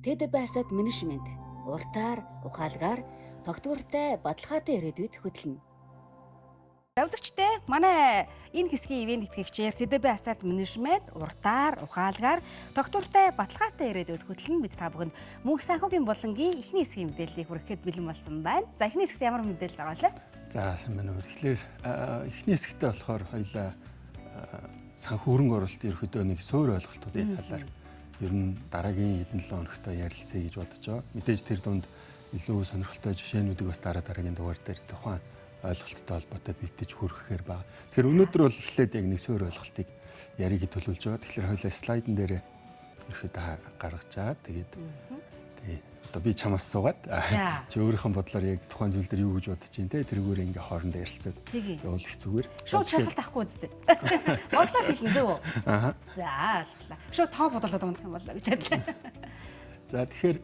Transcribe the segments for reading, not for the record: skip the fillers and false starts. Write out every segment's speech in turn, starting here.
TDB Asset Management уртаар, ухаалгаар, тогтвортой, баталгаатай ирээдүйд хөтлөнө. Үзэгчдээ, манай энэ хэсгийн ивээн тэтгэгчээр TDB Asset Management уртаар, ухаалгаар, тогтвортой, баталгаатай ирээдүйд хөтлөнө. Бид та бүхэнд мөнх санхүүгийн булангийн эхний хэсгийн мэдээллийг хүргэхэд бэлэн болсон байна. За, эхний хэсэгт ямар мэдээлэл байгаа вэ? За, сайн байна уу. Тэгэхээр эхний хэсэгтээ болохоор хоёлаа санхүү хөрөнгө оруулалт ерөөхдөө нэг суур ойлголтуудын талаар ер нь дараагийн хэдэн 7 хоногт ярилцъя гэж бодож байгаа. Мэдээж тэр дунд илүү сонирхолтой жишээнүүдийг бас дараа дараагийн дугаар дээр тухайн ойлголттой холбоотой бэлтэж хүргэхээр байгаа. Тэгэхээр өнөөдөр бол эхлээд яг нэг суур ойлголтыг ярих гэж төлөвлөж байгаа. Тэгэхээр хоёлаа слайдн дээр ерөөхдөө гаргаж байгаа. Тэгээд тий одоо би чамаас суугаад чи өөрийнхөө бодлоор яг тухайн зүйл дээр юу гэж бодож чинь те тэрүүгээр ингээ хоорондоо ярилцаад явуул их зүгээр. Шууд шалгалт авахгүй үсттэй. Бодлоо хэлнэ зөв үү? Аа. За, алтлаа. Шууд тоо бодлоод унах юм боллоо гэж бодлоо. За, тэгэхээр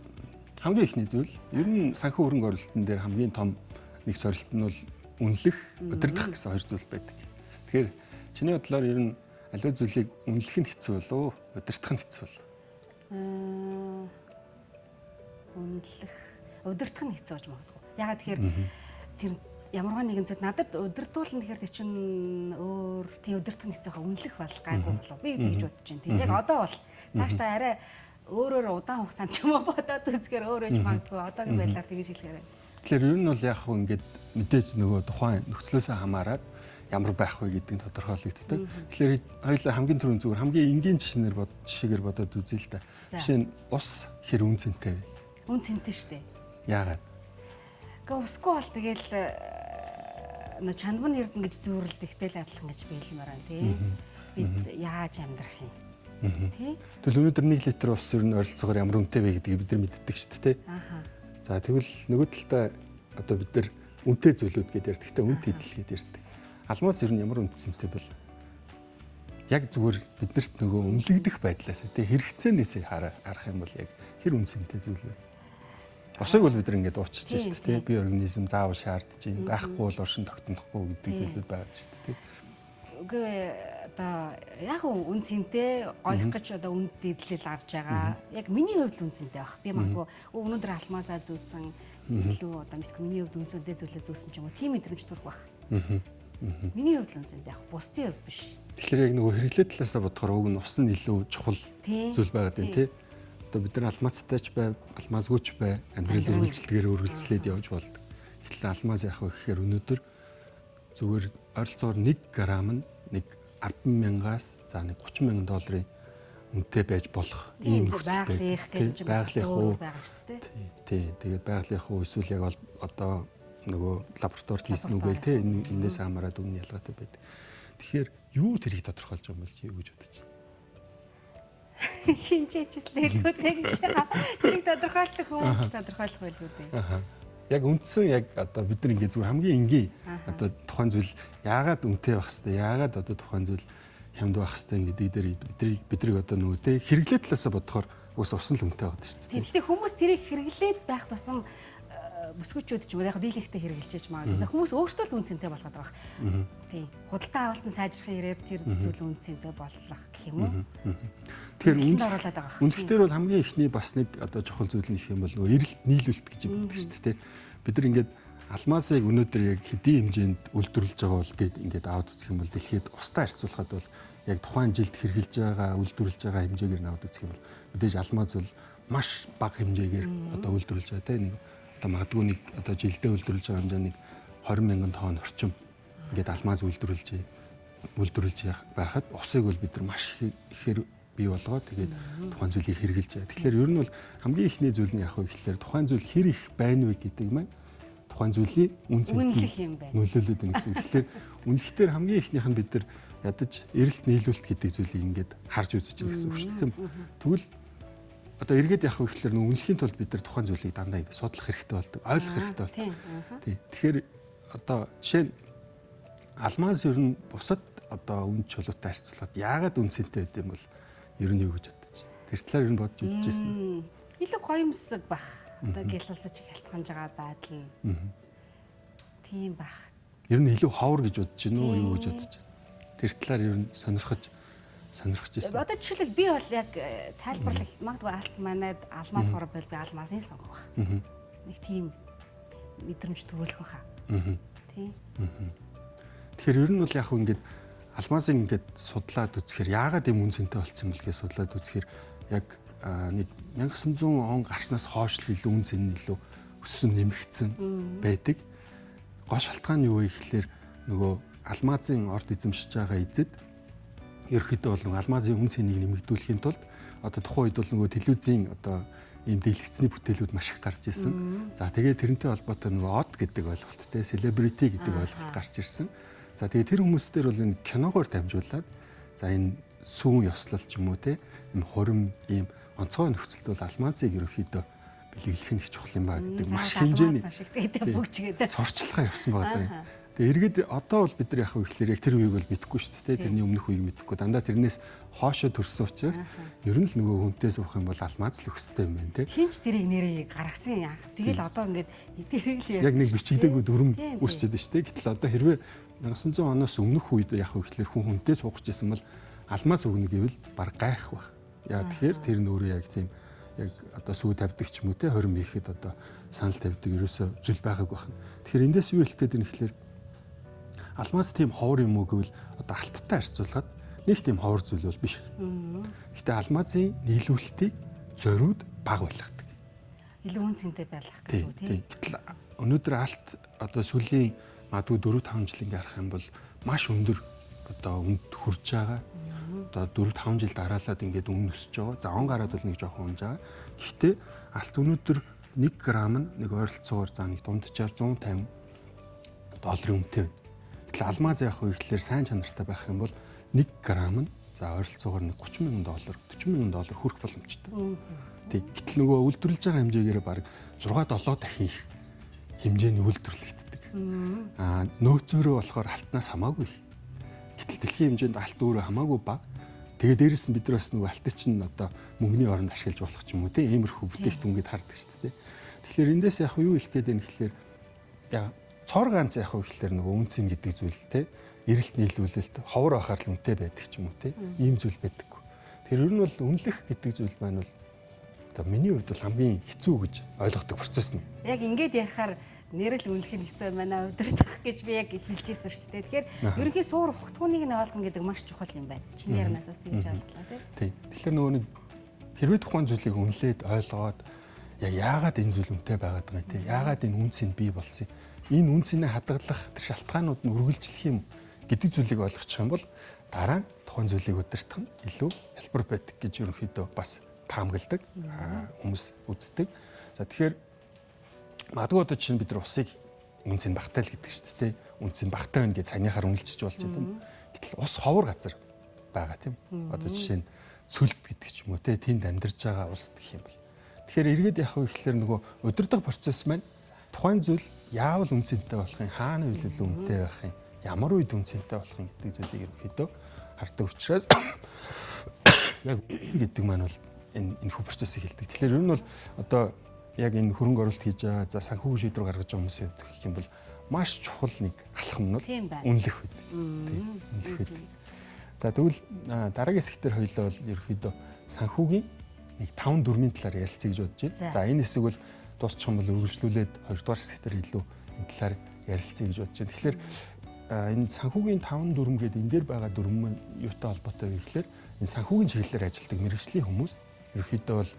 хамгийн ихний зүйл ер нь санхүү хөрөнгө оруулалтын дээр хамгийн том нэг сорилт нь бол үнэлэх, удирдах гэсэн хоёр зүйл байдаг. Тэгэхээр чиний бодлоор ер нь аливаа зүйлийг үнэлэх нь хэцүү болов уу, удирдах нь хэцүү болов уу? Үнэлэх, удирдах нь хэцүү болж магадгүй. Ягаад тэгэхээр тэр ямарваа нэгэн зүйл надад удирдуулна гэхээр тэр чинь өөр тий удирдах нь хэцүү хаа, үнэлэх бол гайгүй болов. Би тэгж бодож байна. Тийм яг одоо бол цаашдаа арай өөрөөр удаан хугацаанд ч юм уу бодоод үзэхээр өөр байж магадгүй. Одоогийн байдлаар тэгж хэлэхээр байна. Тэгэхээр ер нь бол яг хөө ингээд мэдээж нөгөө тухайн нөхцлөөсөө хамаарат ямар байх вэ гэдэг нь тодорхойлогддог. Тэгэхээр хоёулаа хамгийн түрүүн зүгээр хамгийн энгийн жишээнээр бод жишээгээр бодоод үзье л да. Жишээ нь ус хэр үн цэнтэй вэ? Үн цэнтэй шүү дээ. Яагаад? Гэхдээ усгүй бол тэгэл нөө чандман эрдэн гэж зүүрэлдэхтэй л адилхан гэж би хэлмээр байна тий. Бид яаж амьдрах юм? Тий. Тэгвэл өнөөдөр 1 литр ус ер нь ойролцоогоор ямар үнэтэй вэ гэдгийг бид нар мэддэг шүү дээ тий. Аха. За, тэгвэл нөгөө талдаа одоо бид нар үнэтэй зүйлүүд гэдээ ярьдаг. Гэхдээ үнэт хэдэл гэдээ ярьдаг. Алмаас ер нь ямар үнэ цэнтэй бол яг зүгээр биднэрт нөгөө үнэлэгдэх байдлаас тий хэрэгцээнээсээ харах юм бол яг хэр үнэ цэнтэй зүйл вэ? Усыг бол бид нар ингээд уучиж шүү дээ тий. Бие организм заавал шаардж байна. Байхгүй бол оршин тогтнохгүй гэдэг зүйлүүд байгаа шүү дээ тий. Үгүй, одоо яг үн цэнтэй гоёх гэж одоо үн дэдлэл авч байгаа. Яг миний хувьд л үн цэнтэй баг. Би магадгүй өнөөдөр алмаасаа зүүцэн илүү одоо мэдгүй миний хувьд үн цэнтэй зүйлээ зүүсэн ч юм уу тийм мэдрэмж төрөх баг. Миний хувьд л үн цэнтэй яг, бусдын хувьд биш. Тэгэхээр яг нөгөө хэрэглээ талаасаа бодохоор уг нь ус нь илүү чухал зүйл байгаад байна тий. Одоо бид нар алмазтай ч бай, алмазгүй ч бай амьдрал үргэлжилдгээр үргэлжлээд явж болдог. Гэтэл алмаз яах вэ гэхээр өнөөдөр зүгээр ойролцоогоор 1 грамм нь нэг 10 мянгаас за нэг 30 мянган долларын үнэтэй байж болох ийм байгалийнх гэж юм байгаа шүү дээ. Тий, тэгээд байгалийнх уу эсвэл яг одоо нөгөө лабораторид хийсэн үгүй тий энээс хамаарат үнэ ялгаатай байдаг. Тэгэхээр юу тэрийг тодорхойлж байгаа юм бол чи юу гэж бодож байна? Шинжээчлэлгүй те гэж. Тэрийг тодорхойлдог хүмүүс тодорхойлох байлгүй дээ. Аа. Яг үндсэн яг одоо бид нар ингээд зүгээр хамгийн энгийн одоо тухайн зүйл яагаад үнэтэй байх хэвтэй, яагаад одоо тухайн зүйл хямд байх хэвтэй гэдэг дээр бидний одоо нөгөө те хэрэглээ талаасаа бодохоор уус ус нь л үнэтэй байдаг шүү дээ. Тэгэхдээ хүмүүс тэрийг хэрэглээд байх тусам бүсгүүчүүд ч юм уу яг дийлэнхтэй хэрэгжилж магадгүй. За, хүмүүс өөрсдөө л үн цэнтэй болгоод байгаа. Тийм. Худалдаа авалтан сайжрахын хэрээр тэр зүйл үн цэнтэй болох гэх юм уу? Тэгэхээр оруулаад байгаа. Үнэхээр бол хамгийн эхний бас нэг одоо чухал зүйл нь их юм бол нөгөө эрэлт нийлүүлэлт гэж юм байдаг шүү дээ. Бид нар ингээд алмазыг өнөөдөр яг хэдийн хэмжээнд үйлдвэрлэж байгаа бол гээд ингээд аваад үзэх юм бол дэлхийд устай харьцуулахад бол яг тухайн жилд хэрэгжилж байгаа, үйлдвэрлэж байгаа хэмжээгээр нь аваад үзэх юм бол мэдээж алмаз бол маш бага хэмжээгээр одоо үйлдвэрлэж байгаа тийм нэг одоо магадгүй нэг одоо жилдээ үйлдвэрлэж байгаа хэмжээ нэг 20 мянган тонн орчим ингээд алмаз үйлдвэрлэж байхад усыг бол бид нар маш ихээр бий болгоо тэгээд тухайн зүйлийг хэрэгжилж байгаа. Тэгэхээр ер нь бол хамгийн эхний зүйл нь яг вэ гэхлээр тухайн зүйл хэр их байна вэ гэдэг маань тухайн зүйлийн үн цэнтэй юм байна. Нөлөөлөд байна гэсэн. Тэгэхээр үнэлэхдээ хамгийн эхнийх нь бид нар ядаж эрэлт нийлүүлэлт гэдэг зүйлийг ингээд харж үзэж байгаа гэсэн үг шүү дээ. Тэгвэл одоо эргээд явах гэхлээр нөө үнэлэхийн тулд бид нар тухайн зүйлийг дандаа ингэ судлах хэрэгтэй болдог, ойлгох хэрэгтэй болдог. Тий. Тэгэхээр одоо жишээ нь алмаз ер нь бусад одоо үн чулуутай харьцуулахад яагаад үн цэнтэй байд юм бол ер нь юу гэж бодож байна? Тэр талаар ер нь бодож үзчихсэн. Илүү гоёмсог бах. Одоо гялалзаж хялтганж байгаа байдал нь. Тийм бах. Ер нь илүү ховор гэж бодож байна уу, юу гэж бодож байна? Тэр талаар ер нь сонирхож сонирхож ирсэн. Одоо жишээлбэл би бол яг тайлбарлал магадгүй алт манайд алмаз хороо байл би алмазыг сонгох байх. Нэг тийм мэдрэмж төрүүлэх байхаа. Тийм. Тэгэхээр ер нь бол яг ингээд алмазыг ингээд судлаад үзэхээр яагаад ийм үн цэнтэй болсон юм бэл гэж судлаад үзэхээр яг нэг 1900 он гарснаас хойш л илүү үн цэн нь илүү өссөн нэмэгдсэн байдаг. Гол шалтгаан нь юу вэ гэхлээр нөгөө алмазын орд эзэмшиж байгаа эзэд ерөөхдөө бол нөгөө алмазын үн цэнийг нэмэгдүүлэхийн тулд одоо тухайн үед бол нөгөө телевизийн одоо ийм дэлгэцний бүтээлүүд маш их гарч ирсэн. За тэгээд тэрнтэй холбоотой нөгөө од гэдэг ойлголт те, celebrity гэдэг ойлголт гарч ирсэн. За тэгээд тэр хүмүүс дээр бол энэ киногоор дамжуулаад за энэ сүүн ёслол ч юм уу те, энэ хурим ийм онцгой нөхцөлд бол алмазыг ерөөхдөө бэлэглэх нь их чухал юм ба гэдэг маш хэмжээний сурчлагаа явсан байгаа. Тэгээ эргээд одоо бол бид нар яг гэхлээр яг тэр үеийг бол мэдэхгүй шүү дээ, тэрний өмнөх үеийг мэдэхгүй. Дандаа тэрнээс хоошоо төрсөн учраас ер нь л нөгөө хүнтэй суух юм бол алмаз л өстэй юм байна те. Хинч тэрийг нэрээ гаргасан яах. Тэгэл одоо ингээд тэрийг л яг нэг бичигдээгүй дүрм үүсчихэд шүү дээ. Гэтэл одоо хэрвээ 1900 оноос өмнөх үед яг гэхлээр хүн хүнтэй суух гэсэн бол алмаз өгнө гэвэл баг гайх байх. Яа тэгэхээр тэр нь өөрөө яг тийм яг одоо сүү тавьдаг ч юм уу те, хорим хийхэд одоо санал тавьдаг ерөөсөө зүйл байгаагүй байна. Тэгэхээр эндээс юу хэлэх гээд байна гэхлээр алмаз тийм ховор юм уу гэвэл одоо алттай харьцуулахад нэг тийм ховор зүйл бол биш. Гэхдээ алмазын нийлүүлэлтийг зориуд бага байлгадаг. Илүү үн цэнтэй байлгах гэж үү тийм. Гэтэл өнөөдөр алт одоо сүүлийн магадгүй 4-5 жил ингээ харах юм бол маш өндөр одоо үнд хүрж байгаа. Одоо 4-5 жил дараалаад ингээд үн өсөж байгаа. За он гараад бол нэг жоохон унж байгаа. Гэхдээ алт өнөөдөр 1 грамм нь нэг ойролцоогоор за нэг дунджаар 150 долларын үнэтэй байна. Гэтэл алмаз яах вэ гэхлээр сайн чанартай байх юм бол 1 грамм нь за ойролцоогоор нэг 30 мянган доллар, 40 мянган доллар хүрэх боломжтой. Тэг. Гэтэл нөгөө үйлдвэрлэж байгаа хэмжээгээр бараг 6-7 дахин их хэмжээний үйлдвэрлэгддэг. Аа нөөцөөрөө болохоор алтнаас хамаагүй их. Гэтэл дэлхийн хэмжээнд алт өөрөө хамаагүй бага. Тэгээ дээрэс нь бид нар бас нөгөө алтыг чинь одоо мөнгөний оронд ашиглаж болох ч юм уу те, иймэрхүү бүтээгдэхүүнгээд хардаг шүү дээ. Тэгэхээр эндээс яг юу хэлэх гээд байна гэхлээр яг цор ганц яг юу гэхлээр нөгөө үнцэн гэдэг зүйл те, эрэлт нийлүүлэлт ховор байхаар л үнэтэй байдаг ч юм уу те, ийм зүйл байдаггүй. Тэгэхээр ер нь бол үнэлэх гэдэг зүйл маань бол одоо миний хувьд бол хамгийн хэцүү гэж ойлгодог процесс нь. Яг ингээд ярихаар нэрэл үнэлэх нь хэцүү байна удирдах гэж би яг хэлж ирсэн шүү дээ. Тэгэхээр ерөнхий суур хугтгууныг нь ойлгоно гэдэг маш чухал юм байна. Чиний ярианаас бас тэгж ойлголоо тий. Тийм. Тэгэхээр нөгөө нэг хэрвээ тухайн зүйлийг үнэлээд ойлгоод яг яагаад энэ зүйл үнэтэй байгаад байгаа юм те, яагаад энэ үнц нь бий болсон юм, энэ үнцнийг хадгалах тэр шалтгаанууд нь үргэлжлэх юм гэдэг зүйлийг ойлгочих юм бол дараа нь тухайн зүйлийг удирдах нь илүү хялбар байдаг гэж ерөнхийдөө бас таамагладаг хүмүүс үздэг. За тэгэхээр магадгүй одоо чинь бид нар усыг үнцийг багтай л гэдэг шүү дээ. Үнцийг багтай байна гэж саяныхаар үнэлчихэж болж юм. Гэтэл ус ховор газар байгаа тийм. Одоо жишээ нь цөлд гэдэг ч юм уу те, тэнд амьдарч байгаа улс гэх юм бол. Тэгэхээр эргээд явах вэ гэхлээр нөгөө удирдах процесс маань тухайн зүйл яавал үнцэнтэй болох юм, хаана үйлэл үнэтэй байх юм, ямар үед үнцэнтэй болох юм гэдэг зүйлийг ерөнхийдөө хардаг учраас яг гэдэг маань бол энэ энэхүү процессыг хэлдэг. Тэгэхээр ер нь бол одоо яг энэ хөрөнгө оруулалт хийж байгаа, за санхүүгийн шийдвэр гаргаж байгаа хүмүүсийн хувьд гэх юм бол маш чухал нэг алхам нь бол үнэлэх байдаг. Үнэлэх байдаг. За тэгвэл дараагийн хэсгээр хоёлоо бол ерөнхийдөө санхүүгийн нэг 5 дүрмийн талаар ярилцъя гэж бодож байна. За энэ хэсэг бол дуусчих юм бол үргэлжлүүлээд 2 дугаар хэсгээр илүү энэ талаар ярилцъя гэж бодож байна. Тэгэхээр энэ санхүүгийн 5 дүрм гэдэг энэ дээр байгаа дүрм нь юутай холбоотой вэ гэхээр энэ санхүүгийн чиглэлээр ажилладаг мэргэжлийн хүмүүс ерөнхийдөө бол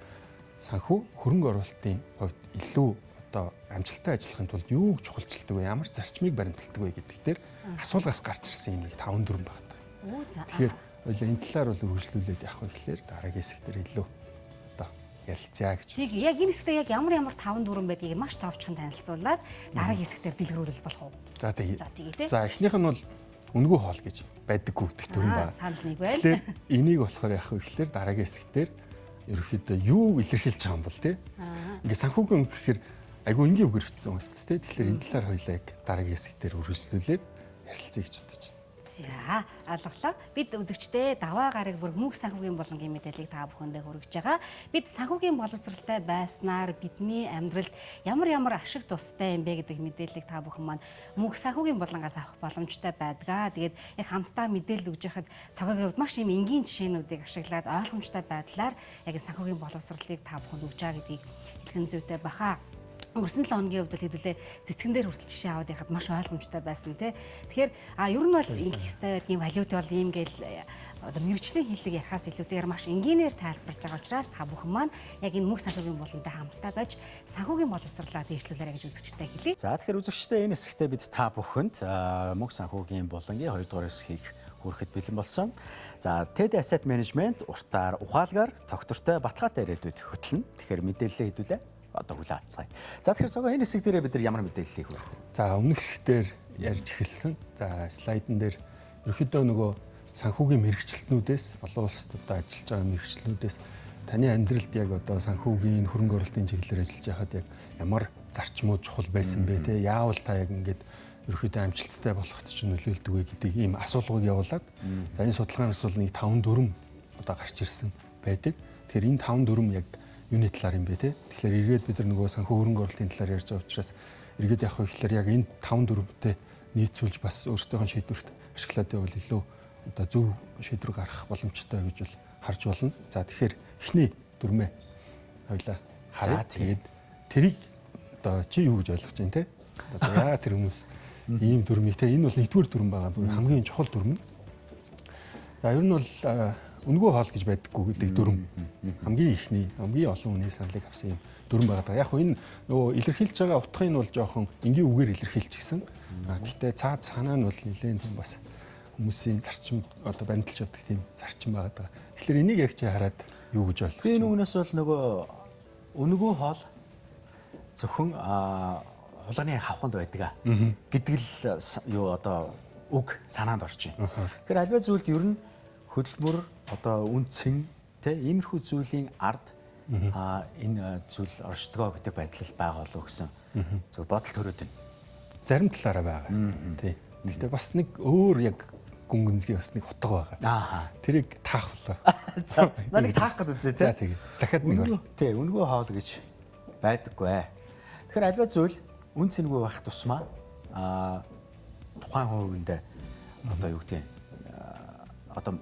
санхүү хөрөнгө оруулалтын хувьд илүү одоо амжилттай ажиллахын тулд юуг чухалчилдаг вэ, ямар зарчмыг баримталдаг вэ гэдэг дээр асуулгаас гарч ирсэн юм нэг 5 дүрм байна. Тэгэхээр ойлоо энэ талаар бол үргэлжлүүлээд явах вэ гэхээр дараагийн хэсгээр илүү одоо ярилцъя гэж. Тэг яг энэ хэсэгтээ яг ямар ямар 5 дүрм байдгийг маш товчхон танилцуулаад дараагийн хэсгээр дэлгэрүүлэл болох уу? За тэгээ. За эхнийх нь бол үнэгүй хоол гэж байдаггүй гэдэг дүрм байна. Санал нэг байна. Тэгэхээр энийг болохоор явах вэ гэхээр дараагийн хэсгээр ерөнхийдөө юу илэрхийлж байгаа юм бол тий. Ингээ санхүүгийн өнгө гэхээр айгүй энгийн үгээр бичсэн юм шүү дээ. Тэгэхээр энэ талаар хоёлаа яг дараагийн хэсгээр үргэлжлүүлээд ярилцъя гэж бодож байна. За, алгалаа. Бид үзэгчдээ даваа гараг бүр мөнх санхүүгийн булангийн мэдээллийг та бүхэндээ хүргэж байгаа. Бид санхүүгийн боловсралтай байснаар бидний амьдралд ямар ямар ашиг тустай юм бэ гэдэг мэдээллийг та бүхэн маань мөнх санхүүгийн булангаас авах боломжтой байдгаа. Тэгээд яг хамтдаа мэдээлэл өгж байхад цогогийн хувьд маш юм энгийн жишээнүүдийг ашиглаад ойлгомжтой байдлаар яг санхүүгийн боловсролыг та бүхэнд өгч байгаа гэдгийг хэлхэн зүйтэй баха. Өнгөрсөн 7 хоногийн хувьд бол хэдүүлээ цэцгэн дээр хүртэл жишээ аваад ярихад маш ойлгомжтой байсан тий. Тэгэхээр ер нь бол ингэх ёстой байдгийн валют бол ийм гээл одоо мэрэгжлийн хэллэг ярихаас илүүтэйгээр маш энгийнээр тайлбарж байгаа учраас та бүхэн маань яг энэ мөнх санхүүгийн булантай хамтдаа байж санхүүгийн боловсрлоо дээшлүүлээрэй гэж үзэгчтэй хэлье. За тэгэхээр үзэгчтэй энэ хэсэгтээ бид та бүхэнд мөнх санхүүгийн булангийн 2 дугаар хэсгийг хүрэхэд бэлэн болсон. За TD Asset Management уртаар ухаалгаар тогтвортой баталгаатай ирээдүйд хөтлөнө. Тэгэхээр мэдээлэлээ хэдүүлээ одоо хүлээн авцгаая. За тэгэхээр цогоо энэ хэсэг дээрээ бид нар ямар мэдээллийг хүргэх вэ? За өмнөх хэсэг дээр ярьж эхэлсэн. За слайдн дээр ерөнхийдөө нөгөө санхүүгийн мэргэжилтнүүдээс олон улсад одоо ажиллаж байгаа мэргэжилтнүүдээс таны амьдралд яг одоо санхүүгийн хөрөнгө оруулалтын чиглэлээр ажиллаж байхад яг ямар зарчмууд чухал байсан бэ те? Яавал та яг ингээд ерөнхийдөө амжилттай болоход чинь нөлөөлдөг вэ гэдэг ийм асуулгыг явуулаад за энэ судалгаанаас бол нэг 5 дүрм одоо гарч ирсэн байдаг. Тэгэхээр энэ 5 дүрм яг юуны талаар юм бэ те? Тэгэхээр эргээд бид нар нөгөө санхүү хөрөнгө оруулалтын талаар ярьж байгаа учраас эргээд явах гэхээр яг энэ 5 дүрмтэй нийцүүлж бас өөрсдийнхөө шийдвэрт ашиглаад байвал илүү одоо зөв шийдвэр гаргах боломжтой гэж бол харж болно. За тэгэхээр эхний дүрмээ хоёлаа харъя. Тэгээд тэрийг одоо чи юу гэж ойлгож байна те? Одоо яа тэр хүмүүс ийм дүрмийг те, энэ бол нэгдүгээр дүрм байгаа. Хамгийн чухал дүрм. За ер нь бол үнэгүй хоол гэж байдаггүй гэдэг дүрм. Хамгийн ихний, хамгийн олон хүний саналыг авсан юм дүрм байгаа. Яг хөө энэ нөгөө илэрхийлж байгаа утгыг нь бол жоохон энгийн үгээр илэрхийлчихсэн. Гэхдээ цаад санаа нь бол нэлээд тийм бас хүмүүсийн зарчим одоо баримталж явдаг тийм зарчим байгаа. Тэгэхээр энийг яг чи хараад юу гэж ойлгох вэ? Би үүнээс бол нөгөө үнэгүй хоол зөвхөн хулганы хавханд байдаг гэдэг л юу одоо үг санаанд орж байна. Тэгэхээр альва зүйлд ер нь хөдөлмөр одоо үнцэн тэ иймэрхүү зүйлийн ард энэ зүйл оршдгоо гэдэг байдал байгаа болов гэсэн зөв бодол төрөөд байна. Зарим талаараа байгаа. Тий. Гэхдээ бас нэг өөр яг гүн гүнзгий бас нэг утга байгаа. Аа. Тэрийг таах болоо. За нэг таах гээд үзье тэ. За тэгээ. Дахиад нэг ор. Тий, үнэгүй хоол гэж байдаггүй. Тэгэхээр альва зүйл үн цэнгүй байх тусмаа тухайн хувиндээ одоо юу гэдэг одоо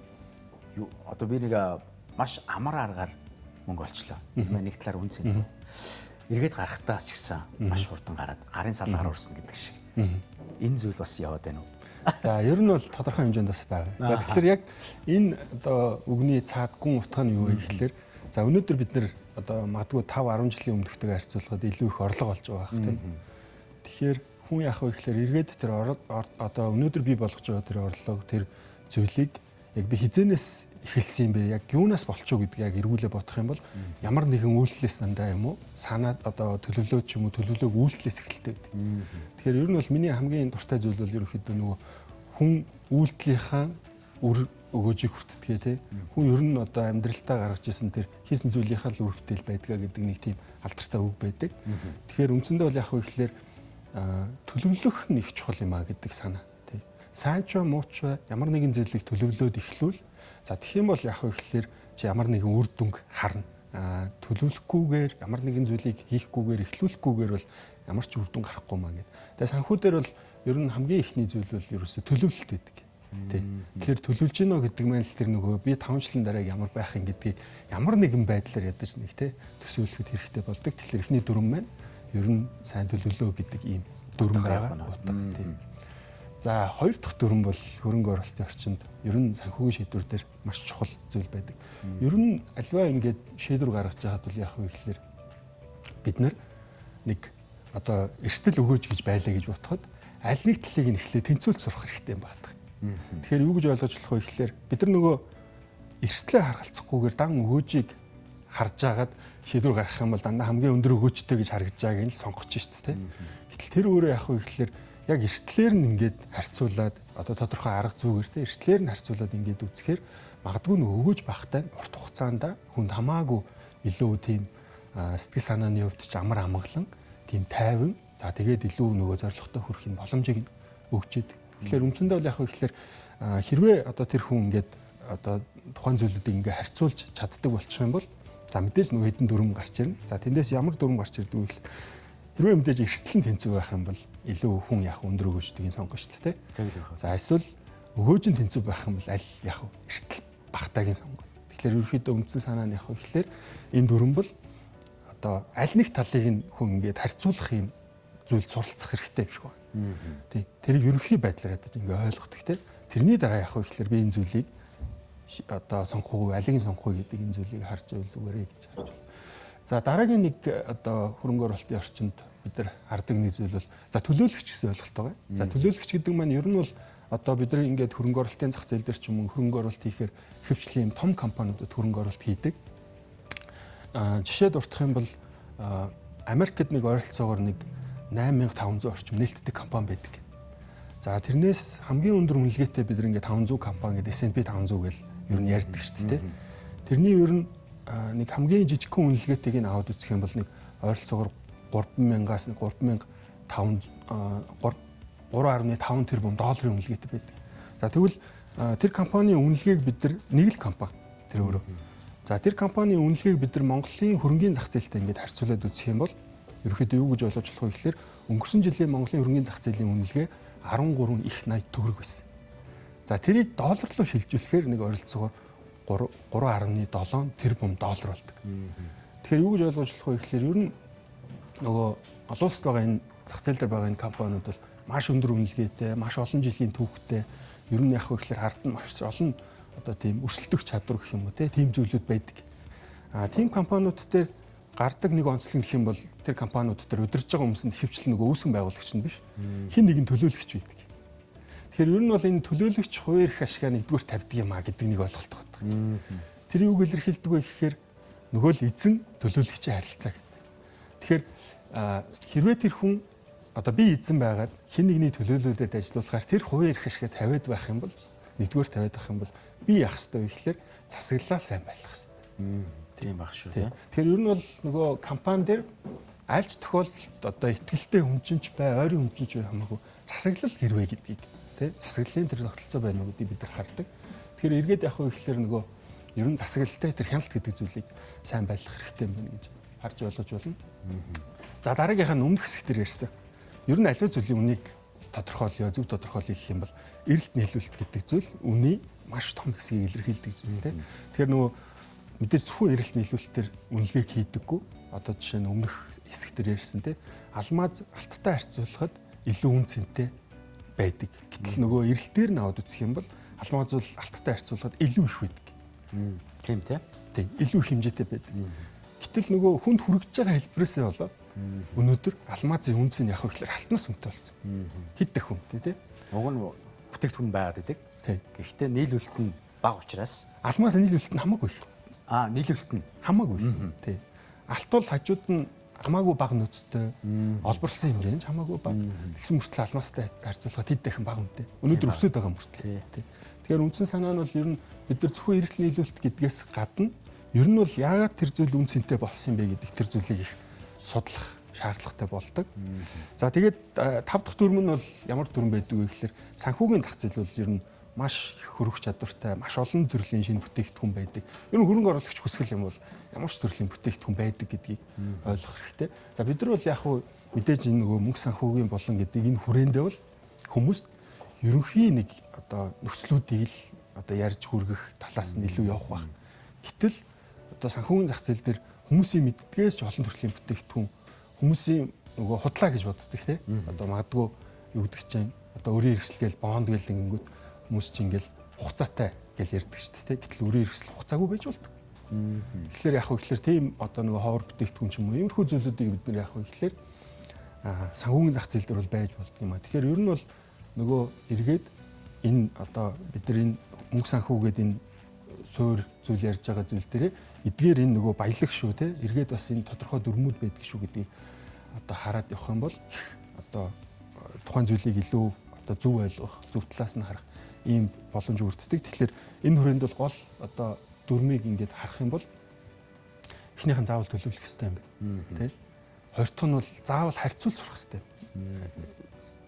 одоо би нэг маш амар аргаар мөнгө олчлоо. Нэг талаар үн цэнгүй. Эргээд гарахтаа ч гэсэн маш хурдан гараад гарын салгаар урсна гэдэг шиг. Энэ зүйл бас яваад байна уу? За ер нь бол тодорхой хэмжээнд бас байгаа. За тэгэхээр яг энэ одоо үгний цаад гүн утга нь юу вэ гэхлээр за өнөөдөр бид нэр одоо магадгүй 5 10 жилийн өмнөхтэйгээ харьцуулахад илүү их орлого олж байгаа байх тийм. Тэгэхээр хүн яах вэ гэхлээр эргээд тэр одоо өнөөдөр бий болгож байгаа тэр орлого тэр зүйлийг яг би хизэнээс эхэлсэн юм бэ? Яг юунаас болчихоо гэдгийг яг эргүүлээ бодох юм бол ямар нэгэн үйлдэлээс дандаа юм уу? Санаад одоо төлөвлөө ч юм уу төлөвлөөг үйлдэлээс эхэлдэг. Тэгэхээр ер нь бол миний хамгийн дуртай зүйл бол ерөнхийдөө нөгөө хүн үйлдэлийнхаа үр өгөөжийг хүртдэгэ тий. Хүн ер нь одоо амьдралтаа гаргаж исэн тэр хийсэн зүйлийнхаа л үр бүтээл байдгаа гэдэг нэг тийм алдартай үг байдаг. Тэгэхээр үндсэндээ бол яг хөө ихлээр төлөвлөх нь их чухал юм а гэдэг санаа тий. Сайн ч бай муу ч бай ямар нэгэн зүйлийг төлөвлөөд эхлүүл. За тэгэх юм бол яг хөө ихлээр чи ямар нэгэн үр дүнг харна. Төлөвлөхгүйгээр ямар нэгэн зүйлийг хийхгүйгээр эхлүүлэхгүйгээр бол ямар ч үр дүн гарахгүй маа гэд. Тэгээ санхүү дээр бол ер нь хамгийн ихний зүйл бол ерөөсө төлөвлөлт байдаг. Тий. Тэгэхээр төлөвлөж гинөө гэдэг маань л тэр нөгөө би 5 жилийн дараа ямар байх юм гэдгийг ямар нэгэн байдлаар ядаж нэг тий төсөөлөхөд хэрэгтэй болдог. Тэгэхээр эхний дүрм маань ер нь сайн төлөвлөө гэдэг ийм дүрм байгаа. Утга тий. За хоёр дахь дүрм бол хөрөнгө оруулалтын орчинд ер нь санхүүгийн шийдвэр дээр маш чухал зүйл байдаг. Ер нь альва ингээд шийдвэр гаргаж байхад бол яах вэ гэхлээр бид нэг одоо эрсдэл өгөөж гэж байлаа гэж бодоход аль нэг талыг нь эхлээ тэнцвүүлж сурах хэрэгтэй юм байна. Тэгэхээр юу гэж ойлгож болох вэ гэхлээр бид нар нөгөө эрсдлээ харгалзахгүйгээр дан өгөөжийг харж агаад шийдвэр гаргах юм бол дандаа хамгийн өндөр өгөөжтэй гэж харагдаж байгааг нь л сонгож шít тэ. Гэтэл тэр өөрөө яах вэ гэхлээр яг эрсдлээр нь ингээд харьцуулаад одоо тодорхой арга зүгээр тэ эрсдлээр нь харьцуулаад ингээд үзэхээр магадгүй нөгөө өгөөж багтай урт хугацаанд хүнд хамаагүй илүү тийм сэтгэл санааны хувьд ч амар амгалан тийм тайван за тэгээд илүү нөгөө зорилготой хүрэхин боломжийг өгч идэг. Тэгэхээр үндсэндээ бол яг хөө ихлээр Хэрвээ одоо тэр хүн ингээд одоо тухайн зүйлүүдийг ингээ харьцуулж чаддаг болчих юм бол за мэдээж нөгөө хэдэн дүрм гарч ирнэ. За тэндээс ямар дүрм гарч ирдэг вэ гэхэл хэрвээ мэдээж эрсдэл нь тэнцүү байх юм бол илүү хүн яг өндөр өгөөжтэйг сонгоно шүү дээ. За эсвэл өгөөж нь тэнцүү байх юм бол аль яг эрсдэл багтааг нь сонгоно. Тэгэхээр ерөнхийдөө үндсэн санаа нь яг гэхлээр энэ дүрм бол одоо аль нэг талыг нь хүн ингээд харьцуулах юм зүйл суралцах хэрэгтэй юм шиг байна. Тий. Тэрийг ерөнхий байдлаар ядаж ингээ ойлгодог те. Тэрний дараа яг гэхлээр би энэ зүйлийг одоо сонгох уу, алийг нь сонгох уу гэдэг энэ зүйлийг харж байвал зүгээрээ гэж харж байна. За дараагийн нэг одоо хөрөнгө оруулалтын орчинд бид нар хардаг нэг зүйл бол за төлөөлөгч гэсэн ойлголт байгаа. За төлөөлөгч гэдэг маань ер нь бол одоо бид нар ингээд хөрөнгө оруулалтын зах зээл дээр ч юм уу хөрөнгө оруулалт хийхээр ихэвчлэн юм том компаниудад хөрөнгө оруулалт хийдэг. Жишээ дурдах юм бол Америкт нэг ойролцоогоор нэг 8500 орчим нээлттэй компани байдаг. За тэрнээс хамгийн өндөр үнэлгээтэй бид нар ингээд 500 компани гэдэг S&P 500 гэл ер нь ярьдаг шүү дээ. Тэрний ер нь нэг хамгийн жижигхэн үнэлгээтэйг нь аваад үзэх юм бол нэг ойролцоогоор 3000-аас 3500 3.5 тэрбум долларын үнэлгээтэй байдаг. За тэгвэл тэр компанийн үнэлгээг бид нар нэг л компани тэр өөрөө. За тэр компанийн үнэлгээг бид нар Монголын хөрөнгийн зах зээлтэй ингээд харьцуулаад үзэх юм бол ерөнхийдөө юу гэж ойлгож болох вэ гэхээр өнгөрсөн жилийн Монголын хөрөнгийн зах зээлийн үнэлгээ 13 их 80 төгрөг байсан. За тэрийг доллар руу шилжүүлэхээр нэг ойролцоогоор 3.7 тэрбум доллар болдог. Тэгэхээр юу гэж ойлгож болох вэ гэхээр ер нь нөгөө олон улсад байгаа энэ зах зээл дээр байгаа энэ компаниуд бол маш өндөр үнэлгээтэй, маш олон жилийн түүхтэй, ер нь яг вэ гэхээр ард нь маш олон одоо тийм өрсөлдөх чадвар гэх юм уу тийм зүйлүүд байдаг. Тийм компаниуд дээр гардаг нэг онцлог гэх юм бол тэр компаниуд дээр удирж байгаа хүмүүс нь ихэвчлэн нөгөө үүсгэн байгуулагч нь биш. Хин нэгэн төлөөлөгч байдаг. Тэгэхээр ер нь бол энэ төлөөлөгч хувийн эрх ашгаа нэгдүгээр тавьдаг юм а гэдэг нэг ойлголт байна. Тэр юуг илэрхийлдэг вэ гэхээр нөгөө л эзэн төлөөлөгчийн харилцаа гэдэг. Тэгэхээр хэрвээ тэр хүн одоо би эзэн байгаад хин нэгний төлөөлүүлээд ажиллуулахаар тэр хувийн эрх ашгаа тавиад байх юм бол нэгдүгээр тавиад байх юм бол би яах ёстой вэ гэхээр засаглалаа сайн байлгах ёстой. Тийм байх шүү тийм. Тэгэхээр ер нь бол нөгөө компани дээр аль ч тохиолдолд одоо итгэлтэй хүн чинь ч бай, ойрын хүн чинь ч бай хамаагүй засаглал хэрвээ гэдгийг тий засаглалын тэр тогтолцоо байна уу гэдгийг бид нар хардаг. Тэгэхээр эргээд явах вэ гэхээр нөгөө ер нь засаглалтай тэр хяналт гэдэг зүйлийг сайн байлгах хэрэгтэй юм байна гэж харж ойлгож байна. За дараагийнх нь өмнөх хэсэг дээр ярьсан. Ер нь аливаа зүйлийн үнийг тодорхойлъё, зөв тодорхойлъё гэх юм бол эрэлт нийлүүлэлт гэдэг зүйл үний маш том хэсгийг илэрхийлдэг зүйл тий. Тэгэхээр нөгөө мэдээж зөвхөн эрэлт нийлүүлэлтээр үнэлгээг хийдэггүй. Одоо жишээ нь өмнөх хэсэг дээр ярьсан тий. Алмаз алттай харьцуулахад илүү үн цэнтэй байдаг. Гэтэл нөгөө эрэлтээр нь аваад үзэх юм бол алмаз бол алттай харьцуулахад илүү их байдаг. Тийм тий. Тийм, илүү их хэмжээтэй байдаг. Гэтэл нөгөө хүнд хүргэж байгаа хэлбэрээсээ болоод өнөөдөр алмазын үнц нь яг гэхээр алтнаас үнэтэй болсон. Хэд дахин үнэтэй тий. Уг нь бүтээгдэхүүн байгаад байдаг. Гэхдээ нийлүүлэлт нь бага учраас алмаз нийлүүлэлт нь хамаагүй их. Нийлүүлэлт нь хамаагүй их. Тий. Алт бол хажууд нь хамаагүй бага нөөцтэй, олборлсон хэмжээ нь хамаагүй бага. Тэгсэн мөртлөө алмазтай харьцуулахад хэд дахин бага үнэтэй. Өнөөдөр өсөд байгаа мөртлөө. Тий. Тэгэхээр үндсэн санаа нь бол ер нь бид нар зөвхөн эрэлт нийлүүлэлт гэдгээс гадна ер нь бол яагаад тэр зүйл үн цэнтэй болсон юм бэ гэдэг тэр зүйлийг их судлах шаардлагатай болдог. За тэгээд тав дахь дүрм нь бол ямар дүрм байдаг вэ гэхээр санхүүгийн зах зээл бол ер нь маш их хөрөх чадвартай, маш олон төрлийн шинэ бүтээгдэхүүн байдаг. Ер нь хөрөнгө оруулагч хүсгэл юм бол ямар ч төрлийн бүтээгдэхүүн байдаг гэдгийг ойлгох хэрэгтэй. За бид нар бол яг хуу мэдээж энэ нөгөө мөнгө санхүүгийн болон гэдэг энэ хүрээндээ бол хүмүүст ерөнхий нэг одоо нөхцлүүдийг л одоо ярьж хүргэх талаас нь илүү явах байх. Гэтэл одоо санхүүгийн зах зээл дээр хүмүүсийн мэддгээс ч олон төрлийн бүтээгдэхүүн хүмүүсийн нөгөө худлаа гэж боддог тий. Одоо магадгүй юу гэдэг чинь одоо өрийн хэрэгсэл гээл бонд гээл ингэнгүүт хүмүүс чинь ингээл хугацаатай гэл ярьдаг шүү дээ. Гэтэл өрийн хэрэгсэл хугацаагүй байж болдог. Тэгэхээр яг хөө гэхээр тийм одоо нөгөө ховор бүтээгдэхүүн ч юм уу иймэрхүү зүйлүүдийг бид нар яг хөө гэхээр санхүүгийн зах зээл дээр бол байж болдог юм а. Тэгэхээр ер нь бол нөгөө эргээд энэ одоо бид нар энэ мөнгө санхүүгээд энэ суур зүйл ярьж байгаа зүйл дээрээ эдгээр энэ нөгөө баялаг шүү те эргээд бас энэ тодорхой дүрмүүд байдаг шүү гэдгийг одоо хараад явах юм бол одоо тухайн зүйлийг илүү одоо зөв ойлгох, зөв талаас нь харах ийм боломж бүрддэг. Тэгэхээр энэ хүрээнд бол гол одоо дүрмийг ингээд харах юм бол эхнийх нь заавал төлөвлөх ёстой юм байна. Тэ? Хоёр дахь нь бол заавал харьцуул сурах ёстой.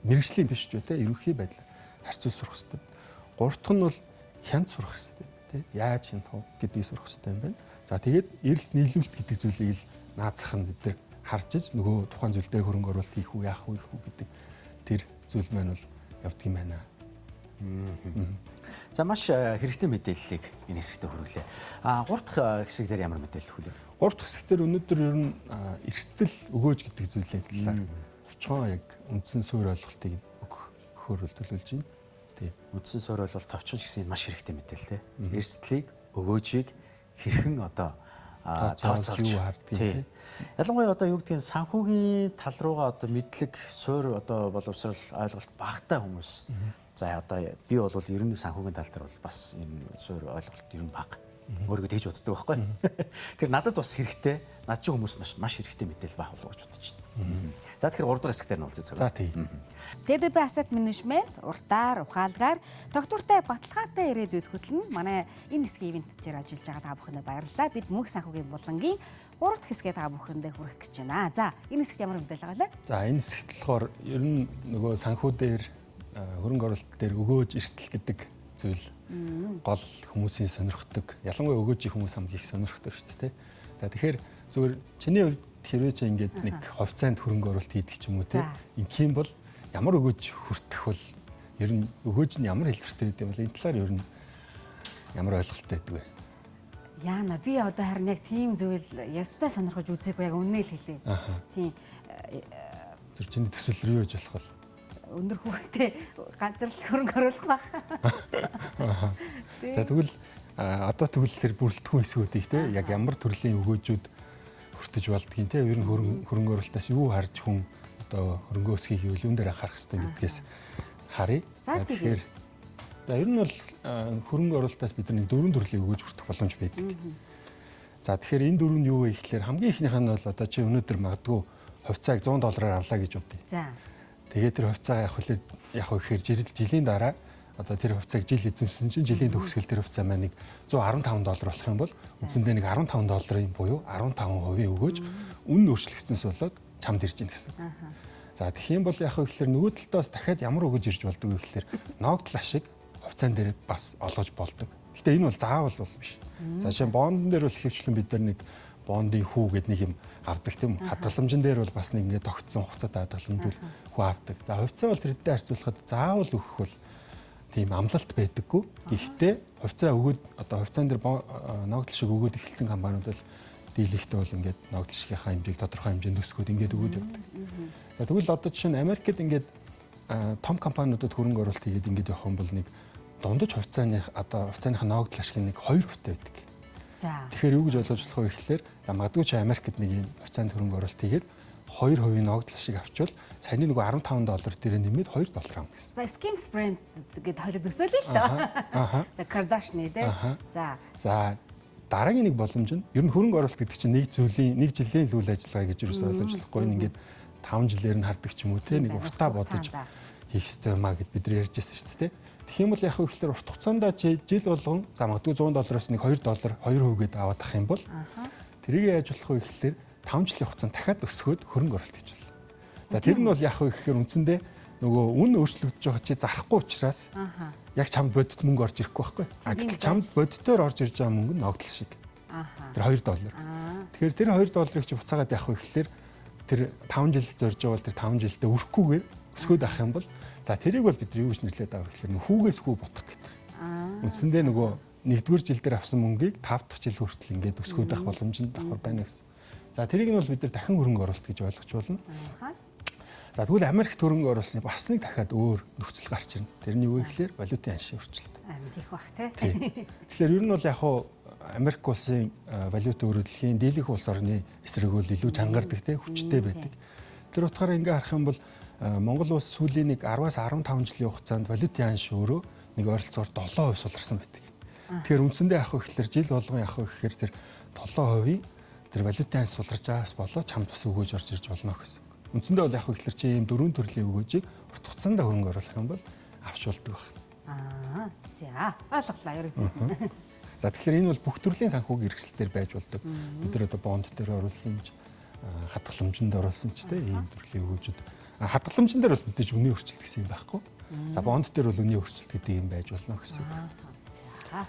Мэргэжлийн биш ч үү те ерөнхий байдлаар харьцуул сурах ёстой. Гурав дахь нь бол хянд сурах хэрэгтэй тий. Яаж хянах вэ гэдгийг сурах хэрэгтэй юм байна. За тэгээд эрэлт нийлүүлэлт гэдэг зүйлийг л наад зах нь бид нар харж иж нөгөө тухайн зүйлдээ хөрөнгө оруулалт хийх үү, яах үү, хийх үү гэдэг тэр зүйл маань бол явдаг юм байна. За маш хэрэгтэй мэдээллийг энэ хэсэгтээ хүргэлээ. Гурав дахь хэсэг дээр ямар мэдээлэл өгөх вэ? Гурав дахь хэсэг дээр өнөөдөр ер нь эрсдэл өгөөж гэдэг зүйлийн талаар товчхон яг үндсэн суурь ойлголтыг өгөхөөр төлөвлөж байна. Тий. Үндсэн суурь ойлголт товчхон ч гэсэн энэ маш хэрэгтэй мэдээлэл тий. Эрсдлийг, өгөөжийг хэрхэн одоо тооцоолж юу хардгийг тий. Ялангуяа одоо юу гэдгийг санхүүгийн тал руугаа одоо мэдлэг, суурь одоо боловсрол ойлголт багатай хүмүүс. За одоо би бол ер нь санхүүгийн тал дээр бол бас энэ суурь ойлголт ер нь бага. Өөрийгөө тэгж боддог байхгүй. Тэгэхээр надад бас хэрэгтэй, над чинь хүмүүс маш хэрэгтэй мэдээлэл байх болов уу гэж бодож байна. За тэгэхээр 3 дахь хэсэг дээр нь уулзъя. За тий. ТДБ Asset Management уртаар, ухаалгаар, тогтвортой баталгаатай ирээдүйд хөтлөн. Манай энэ хэсгийн ивент дээр ажиллаж байгаа та бүхэндээ баярлалаа. Бид мөнх санхүүгийн булангийн 3 дахь хэсгээ та бүхэндээ хүргэх гэж байна. За энэ хэсэгт ямар мэдээлэл байгаа лээ? За энэ хэсэгт болохоор ер нь нөгөө санхүү дээр хөрөнгө оруулалт дээр өгөөж эрсдэл гэдэг зүйл гол хүмүүсийн сонирхдаг. Ялангуяа өгөөжийн хүмүүс хамгийн их сонирхдаг шүү дээ. За тэгэхээр зүгээр чиний хувьд хэрвээ чи ингээд нэг хувьцаанд хөрөнгө оруулалт хийдэг ч юм уу тий. Ингэх юм бол ямар өгөөж хүртэх бол ер нь өгөөж нь ямар хэлбэртэй гэдэг юм бол энэ талаар ер нь ямар ойлголттой байдаг вэ? Яна би одоо харин яг тийм зүйл ястай сонирхож үзээгүй яг үнэ л хэлье. Тийм. Зүр чиний төсөл рүү юу гэж болох вэ? Өндөр хүүтэй газар л хөрөнгө оруулах байх. За тэгвэл одоо тэгвэл тэр бүрэлдэхүүн хэсгүүдийг те яг ямар төрлийн өгөөжүүд хүртэж болдгийг те ер нь хөрөнгө оруулалтаас юу харж хүн одоо хөрөнгө өсгөх гэвэл юун дээр анхаарах хэрэгтэй гэдгээс харъя. Тэгэхээр за ер нь бол хөрөнгө оруулалтаас бид нэг дөрвөн төрлийн өгөөж хүртэх боломж байдаг. За тэгэхээр энэ дөрөв нь юу вэ гэхлээр хамгийн эхнийх нь бол одоо чи өнөөдөр магадгүй хувьцааг $100 авлаа гэж бодъё. За. Тэгээд тэр хувьцаагаа явах гэхээр жилийн дараа одоо тэр хувьцааг жил эзэмсэн чинь жилийн төгсгөл тэр хувьцаа маань нэг $115 болох юм бол үндсэндээ нэг $15 буюу 15% өгөөж үнэ өөрчлөгдсөнс болоод чамд ирж байна гэсэн. За тэгэх юм бол яг гэхээр нөгөө талдаа бас дахиад ямар өгөөж ирж болдог вэ гэхээр ногдол ашиг хувьцаан дээр бас олгож болдог. Гэхдээ энэ бол заавал бол биш. За жишээ нь бондон дээр бол ихэвчлэн бид нар нэг бондын хүү гэдэг нэг юм авдаг тийм үү. Хадгаламжин дээр бол бас нэг ингээд тогтсон хугацаатай хадгаламж хүү авдаг. За хувьцаа бол тэрнтэй харьцуулахад заавал өгөх бол тийм амлалт байдаггүй. Гэхдээ хувьцаа өгөөд одоо хувьцаан дээр ногдол шиг өгөөд эхэлсэн компаниуд бол дийлэхтэй бол ингээд ногдол шигийнхаа хэмжээг тодорхой хэмжээнд өсгөөд ингээд өгөөд явдаг. За тэгвэл одоо жишээ нь Америкт ингээд том компаниудад хөрөнгө оруулалт хийгээд ингээд явах юм бол нэг дундаж хувьцааны одоо хувьцааныхаа ногдол ашиг нэг 2% байдаг. За. Тэгэхээр юу гэж ойлгож болох вэ гэхлээр за магадгүй чи Америкт нэг юм хувьцаанд хөрөнгө оруулалт хийгээд 2% ногдол ашиг авчвал саяны нөгөө $15 дээр нэмээд $2 авна гэсэн. За Skims brand гэд хойлоод өсөөлөө л доо. За Kardashian тий. За. За дараагийн нэг боломж нь ер нь хөрөнгө оруулалт гэдэг чинь нэг зүйлийн нэг жилийн л үйл ажиллагаа гэж юусоо ойлгож болохгүй. Энэ ингээд 5 жилээр нь хардаг ч юм уу тий нэг уртаа бодож хийх ёстой юм а гэд бид нар ярьж байсан шүү дээ тий. Тэгэх юм бол яг хөө гэхлээр урт хугацаанд жил болгон за магадгүй $100-оос нэг $2 2% гээд аваад ах юм бол тэрийг яаж болох вэ гэхлээр 5 жилийн хугацаанд дахиад өсгөөд хөрөнгө оруулалт хийж болно. За тэр нь бол яг хөө гэхээр үндсэндээ нөгөө үн өөрчлөгдөж байгаа чи зарахгүй учраас яг чамд бодит мөнгө орж ирэхгүй байхгүй. А гэтэл чамд бодитоор орж ирж байгаа мөнгө нь ногдол шиг. Тэр $2. Тэгэхээр тэр $2-ыг чи буцаагаад явах вэ гэхлээр тэр 5 жил зорж байгаа бол тэр 5 жилдээ өрөхгүйгээр өсгөөд авах юм бол за тэрийг бол бид юу гэж нэрлэдэг байгаа гэхлээр хүүгээс хүү бодох гэдэг. Үндсэндээ нөгөө нэгдүгээр жил дээр авсан мөнгийг 5 дахь жил хүртэл ингээд өсгөөд авах боломж нь давхар байна гэсэн. За тэрийг нь бол бид нар дахин хөрөнгө оруулалт гэж ойлгож болно. За тэгвэл Америкт хөрөнгө оруулсны бас нэг дахиад өөр нөхцөл гарч ирнэ. Тэрний юу гэхлээр валютын ханшийн өөрчлөлт. Харин тийх бах тий. Тэгэхээр ер нь бол яг хуу Америк улсын валют өөрөө дэлхийн дийлэнх улс орны эсрэг бол илүү чангардаг тий хүчтэй байдаг. Тэр утгаараа ингээ харах юм бол Монгол улс сүүлийн нэг 10-аас 15 жилийн хугацаанд валютын ханш өөрөө нэг ойролцоогоор 7% суларсан байдаг. Тэгэхээр үндсэндээ явах гэхлээр жил болгон явах гэхээр тэр 7%-ийн тэр валютын ханш суларч байгаас болоо чамд бас өгөөж орж ирж болно гэсэн. Үндсэндээ бол явах гэхлээр чи ийм дөрвөн төрлийн өгөөжийг урт хугацаанд хөрөнгө оруулах юм бол авч болдог байна. Аа за ойлголоо ерөнхийдөө. За тэгэхээр энэ бол бүх төрлийн санхүүгийн хэрэгсэл дээр байж болдог. Бид нар одоо бонд дээр оруулсан ч хадгаламжинд оруулсан ч тийм ийм төрлийн өгөөжүүд. Хадгаламжин дээр бол мэдээж үнийн өөрчлөлт гэсэн юм байхгүй. За бонд дээр бол үнийн өөрчлөлт гэдэг юм байж болно гэсэн үг.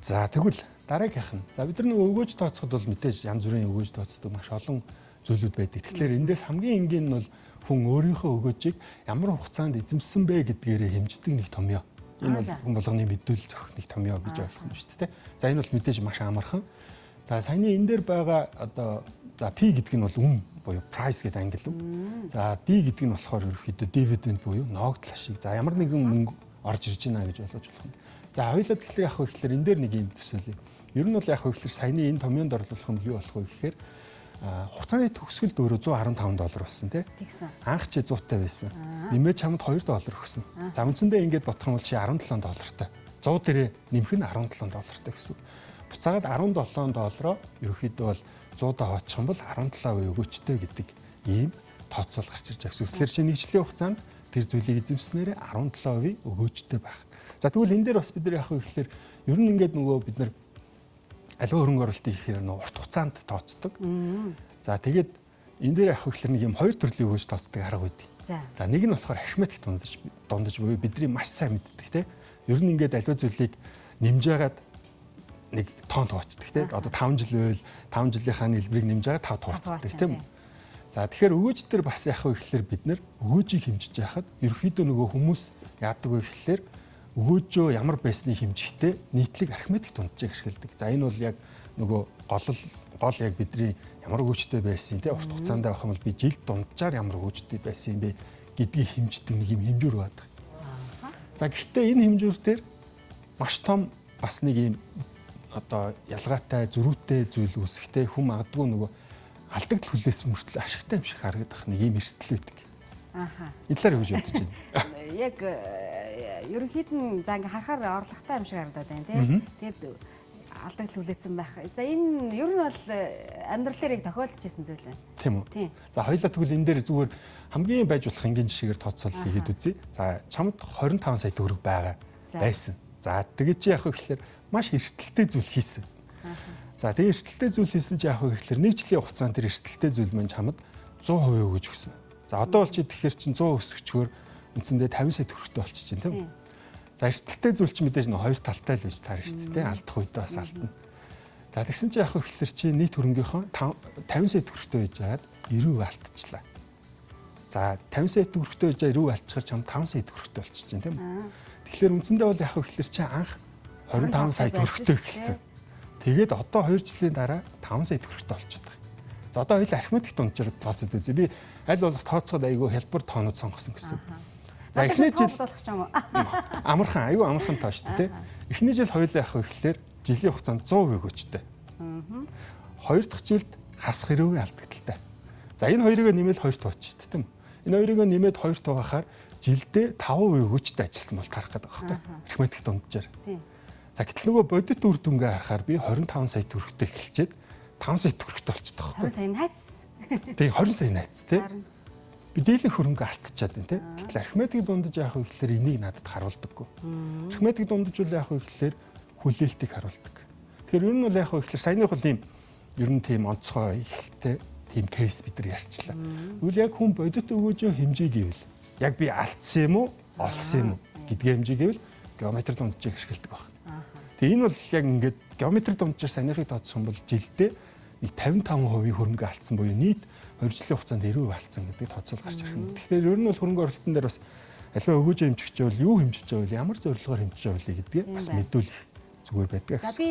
За тэгвэл дараагийнх нь. За бид нар нөгөө өгөөж тооцоход бол мэдээж янз бүрийн өгөөж тооцдог маш олон зүйлүүд байдаг. Тэгэхээр эндээс хамгийн энгийн нь бол хүн өөрийнхөө өгөөжийг ямар хугацаанд эзэмшсэн бэ гэдгээрээ хэмждэг нэг томьёо. Энэ бол хүн болгоны мэдүүлэл зохих нэг томьёо гэж ойлгох юм шүү дээ. За энэ бол мэдээж маш амархан. За саяны энэ дээр байгаа одоо за P гэдэг нь бол үн буюу price гэдэг англи үг. За D гэдэг нь болохоор ерөнхийдөө dividend буюу ногдол ашиг. За ямар нэгэн мөнгө орж ирж байна гэж ойлгож болох юм. За хоёулаа тэгэхээр яг гэхээр энэ дээр нэг юм төсөөлье. Ер нь бол яг гэхээр саяны энэ томьёонд орлуулах нь юу болох вэ гэхээр хугацааны төгсгөлд өөрөө 115 доллар болсон тий. Тэгсэн. Анх чи 100-тай байсан. Нэмээд чамд 2 доллар өгсөн. За үндсэндээ ингээд бодох юм бол чи 17 доллартай. 100 дээрээ нэмэх нь 17 доллартай гэсэн үг. Буцаагаад 17 доллароо ерөнхийдөө бол 100-аа хоочих юм бол 17% өгөөчтэй гэдэг ийм тооцоол гарч ирж байгаа гэсэн. Тэгэхээр чи нэг жилийн хугацаанд тэр зүйлийг эзэмшснээрээ 17% өгөөчтэй байх. За тэгвэл энэ дээр бас бид нар яах вэ гэхээр ер нь ингээд нөгөө бид нар аливаа хөрөнгө оруулалтыг хийхээр нөгөө урт хугацаанд тооцдог. За тэгээд энэ дээр яах вэ гэхээр нэг юм хоёр төрлийн өгөөж тооцдог арга байдаг. За нэг нь болохоор арифметик дундаж буюу бидний маш сайн мэддэг те. Ер нь ингээд аливаа зүйлийг нэмж яагаад нэг тоон тооцдог те. Одоо 5 жил байвал 5 жилийнхаа нийлбэрийг нэмж байгаа 5 тооцдог тийм үү. За тэгэхээр өгөөж дээр бас яах вэ гэхээр бид нэр өгөөжийг хэмжиж яхад ерөнхийдөө нөгөө хүмүүс яадаг вэ гэхээр өгөөжөө ямар байсныг хэмжихдээ нийтлэг арифметик дунджийг ашигладаг. За энэ бол яг нөгөө гол яг бидний ямар өгөөжтэй байсан те урт хугацаанд байх юм бол би жил дунджаар ямар өгөөжтэй байсан юм бэ гэдгийг хэмждэг нэг юм хэмжүүр байдаг. За гэхдээ энэ хэмжүүр дээр маш том бас нэг юм одоо ялгаатай зөрүүтэй зүйл үүсэхтэй хүн магадгүй нөгөө алдагдал хүлээсэн мөртлөө ашигтай юм шиг харагдах нэг юм эрсдэл байдаг. Аха. Энэ талаар юу гэж бодож байна? Яг ерөнхийд нь за ингээ харахаар орлоготой юм шиг харагдаад байна тий. Тэгээд алдагдал хүлээсэн байх. За энэ ер нь бол амьдрал дээр яг тохиолдож исэн зүйл байна. Тийм үү? За хоёлаа тэгвэл энэ дээр зүгээр хамгийн байж болох энгийн жишээгээр тооцоолол хийгээд үзье. За чамд 25 сая төгрөг байгаа байсан. За тэгээд чи яах вэ гэхээр маш эрсдэлтэй зүйл хийсэн. За тэгээд эрсдэлтэй зүйл хийсэн чи яах вэ гэхээр нэг жилийн хугацаанд тэр эрсдэлтэй зүйл маань чамд 100% өгөөж өгсөн. За одоо бол чи тэгэхээр чин 100 өсгөчгөр үндсэндээ 50 сая төгрөгтэй болчих чинь тийм үү? За эрсдэлтэй зүйл чи мэдээж нь хоёр талтай л байж таарна шүү дээ. Алдах үедээ бас алдна. За тэгсэн чи яах вэ гэхээр чи нийт хөрөнгийнхөө 50 сая төгрөгтэй байж байгаад 90% алдчихлаа. За 50 сая төгрөгтэй байж 90% алдчихаар чам 5 сая төгрөгтэй болчих чинь тийм үү? Тэгэхээр үндсэндээ бол яах вэ гэхээр чи анх 25 сая төгрөгтэй эхэлсэн. Тэгээд одоо 2 жилийн дараа 5 сая төгрөгтэй болчиход байгаа. За одоо хоёул арифметик дунджаар тооцоод үзье. Би аль болох тооцоход айгүй хялбар тоонууд сонгосон гэсэн. За эхний жил болох ч юм уу? Амархан, айгүй амархан тоо шүү дээ, тэ. Эхний жил хоёулаа явах вэ гэхлээр жилийн хугацаанд 100% өгөөчтэй. Хоёр дахь жилд хасах 90% алдагдaltaй. За энэ хоёрыг нэмэл 2 тууч шүү дээ, тийм үү? Энэ хоёрыг нэмээд 2 туугахаар жилдээ 5% өгөөчтэй ажилласан бол тарах гэдэг байгаа байхгүй. Арифметик дунджаар. За гэтэл нөгөө бодит үр дүнгээ харахаар би 25 сая төгрөгтэй эхэлчихэд 5 сая төгрөгтэй болчихдог байхгүй. 20 сая найц. Тийм 20 сая найц тий. Би дийлэнх хөрөнгө алдчихад байна тий. Гэтэл арифметик дундаж яах вэ гэхлээр энийг надад харуулдаггүй. Арифметик дундаж бол яах вэ гэхлээр хүлээлтийг харуулдаг. Тэгэхээр ер нь бол яах вэ гэхлээр саяных бол ийм ер нь тийм онцгой ихтэй тийм кейс бид нар ярьчлаа. Тэгвэл яг хүн бодит өгөөжөө хэмжээ гэвэл яг би алдсан юм уу, олсон юм уу гэдгээ хэмжээ гэвэл геометр дунджийг ашигладаг байна. Тэгээ энэ бол яг ингээд геометр дунджаар саяныхыг тооцох юм бол жилдээ нэг 55% хөрөнгө алдсан буюу нийт 2 жилийн хугацаанд 90% алдсан гэдэг тооцоол гарч ирэх юм. Тэгэхээр ер нь бол хөрөнгө оруулалтын дээр бас аливаа өгөөжөө хэмжигч бол юу хэмжиж байгаа вэ? Ямар зорилгоор хэмжиж байгаа вэ гэдгээ бас мэдүүлэх зүгээр байдаг. За би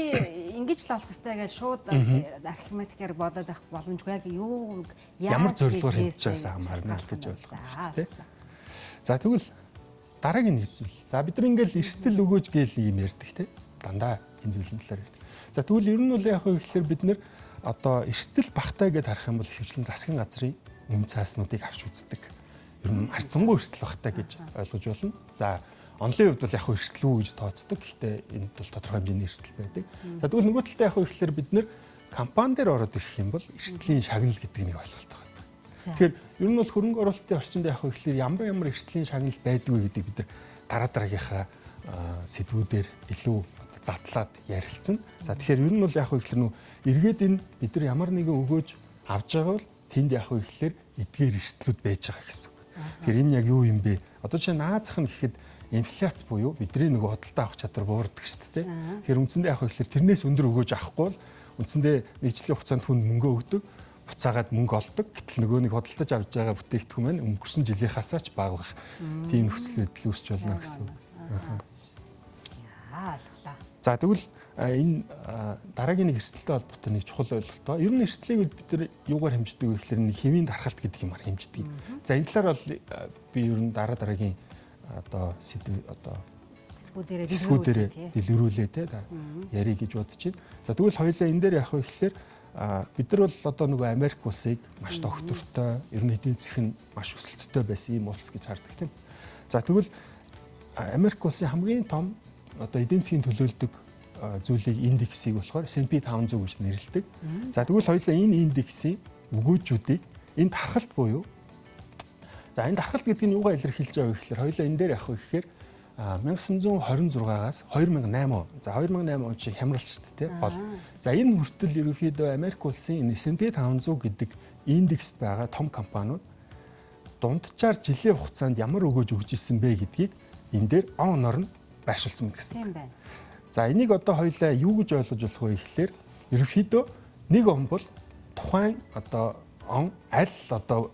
ингэж л олох хэрэгтэй гэж шууд арифметикээр бодоод байх боломжгүй. Яг юу ямар зорилгоор хэмжиж байгаас хамаарна л гэж ойлгох шүү дээ. За тэгвэл дараагийн нэг зүйл. За бид нар ингээл эрсдэл өгөөж гээл юм ярьдаг те. Дандаа энэ зүйлийн талаар ярьдаг. За тэгвэл ер нь бол яг вэ гэхлээр бид нэр одоо эрсдэл багтай гэдээ харах юм бол ихэвчлэн засгийн газрын үн цааснуудыг авч үздэг. Ер нь харьцангуй эрсдэл багтай гэж ойлгож байна. За онлын хувьд бол яг эрсдэл үү гэж тооцдог. Гэхдээ энд бол тодорхой хэмжээний эрсдэл байдаг. За тэгвэл нөгөө талдаа яг вэ гэхлээр бид нэр компани дээр ороод ирэх юм бол эрсдлийн шагнал гэдэг нэг ойлголт байна. Тэгэхээр ер нь бол хөрөнгө оруулалтын орчинд яг вэ гэхлээр ямар эрсдлийн шагнал байдгүй гэдгийг бид нар дараа дараагийнхаа сэдвүүдээр илүү задлаад ярилцсан. За тэгэхээр ер нь бол яг вэ гэхлээр нүү эргээд энэ бид нар ямар нэгэн өгөөж авч байгаа бол тэнд яг вэ гэхлээр эдгээр эрсдлүүд байж байгаа гэсэн үг. Тэгэхээр энэ яг юу юм бэ? Одоо жишээ нь наазах нь гэхэд инфляц буюу бидний нөгөө худалдаа авах чадвар буурдаг шүү дээ. Тэгэхээр үндсэндээ яг гэхээр тэрнээс өндөр өгөөж авахгүй бол үндсэндээ нэг жилийн хугацаанд хүнд мөнгө өгдөг, буцаагаад мөнгө олдог. Гэтэл нөгөө нэг худалдаж авч байгаа бүтээгдэхүүн маань өнгөрсөн жилийнхаасаа ч бага байх. Тийм нөхцөл байдал үүсч болно гэсэн үг. За, ойлголоо. За, тэгвэл энэ дараагийн нэг эрсдэлтэй холбоотой нэг чухал ойлголт ба. Ер нь эрсдлийг бид нар юугаар хэмждэг вэ гэхээр нэг хэвийн дархалт гэдэг юмар хэмждэг. За, энэ талаар бол би ер нь дараа дараагийн одоо сэдв одоо хэсгүүдээрээ дэлгэрүүлээ те ярих гэж бодож байна. За, тэгвэл хоёулаа энэ дээр явах вэ гэхээр бид нар бол одоо нөгөө Америк улсыг маш тогтвортой, ер нь эдийн засаг нь маш өсөлттэй байсан ийм улс гэж хардаг тийм. За, тэгвэл Америк улсын хамгийн том одоо эдийн засгийн төлөөлдөг зүйлийг индексийг болохоор S&P 500 гэж нэрлэдэг. За, тэгвэл хоёулаа энэ индексийн өгөөжүүдийг энэ дархалт буюу за энэ дархалт гэдэг нь юугаар илэрхийлж байгаа вэ гэхээр хоёулаа энэ дээр явах вэ гэхээр 1926-аас 2008 он. За, 2008 он чинь хямрал шүү дээ, тий, гол. За, энэ хүртэл ерөнхийдөө Америк улсын энэ S&P 500 гэдэг индекст байгаа том компаниуд дунджаар жилийн хугацаанд ямар өгөөж өгч исэн бэ гэдгийг энэ дээр он оноор нь байршуулсан гэсэн. Тийм байна. За, энийг одоо хоёлаа юу гэж ойлгож болох вэ гэхээр ерөнхийдөө нэг он бол тухайн одоо он аль одоо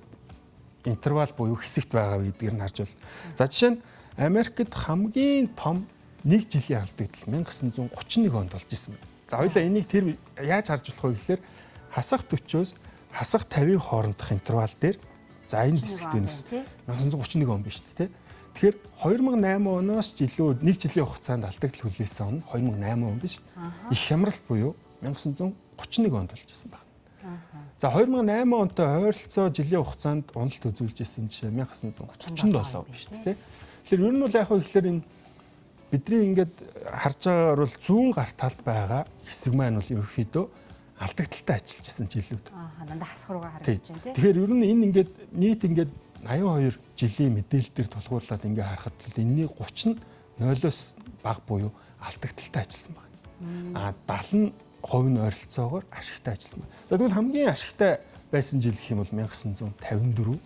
интервал буюу хэсэгт байгаа вэ гэдгээр нь харж байна. За, жишээ нь Америкт хамгийн том нэг жилийн алдагдал 1931 онд болж исэн байна. За, хоёлаа энийг тэр яаж харж болох вэ гэхээр хасах 40-оос хасах 50-ийн хоорондох интервал дээр за энэ хэсэгт байна гэсэн. 1931 он биш үү те. Тэгэхээр 2008 оноос ч илүү нэг жилийн хугацаанд алдагдал хүлээсэн он 2008 он биш. Их хямралт буюу 1931 онд болж исэн байна. За, 2008 онтой ойролцоо жилийн хугацаанд уналт үзүүлж исэн жишээ 1937 биш үү те. Тэгэхээр ер нь бол яг хөө ихлээр энэ бидний ингээд харж байгаагаар бол зүүн гар талд байгаа хэсэг маань бол ерөнхийдөө алдагдaltaй ажиллаж исэн жилүүд. Аа, дандаа хасах руугаа харагдаж байна тий. Тэгэхээр ер нь энэ ингээд нийт ингээд 82 жилийн мэдээлэл дээр тулгуурлаад ингээ харахад бол энэний 30 нь 0-оос бага буюу алдагдaltaй ажилласан байна. Аа, 70% нь ойролцоогоор ашигтай ажилласан байна. За, тэгвэл хамгийн ашигтай байсан жил гэх юм бол 1954,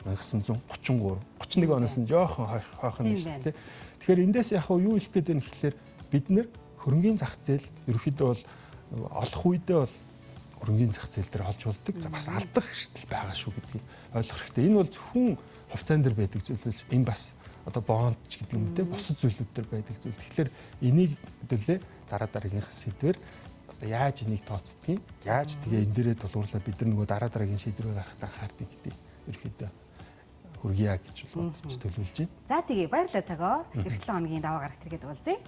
1933, 31 оноос нь жоохон хойхон нь шүү дээ. Тэгэхээр эндээс яг юу хэлэх гээд байна гэхлээр бид нэр хөрөнгийн зах зээл ерөнхийдөө бол олох үедээ бол хөрөнгийн зах зээл дээр олж болдог. За, бас алдах эрсдэл байгаа шүү гэдгийг ойлгох хэрэгтэй. Энэ бол зөвхөн хувьцаан дээр байдаг зүйл биш. Энэ бас одоо бонд ч гэдэг юм те бусад зүйлүүд дээр байдаг зүйл. Тэгэхээр энийг хэдүүлээ дараа дараагийнхаа сэдвэр одоо яаж энийг тооцдгийг, яаж тэгээ энэ дээрээ тулгуурлаад бид нар нөгөө дараа дараагийн шийдвэр гаргахад анхаардаг гэдгийг ерөнхийдөө хүргье гэж бодож төлөвлөж байна. За, тэгээ баярлалаа цагоо. Эх 7 хоногийн даваа гарагт тэргээд уулзъя.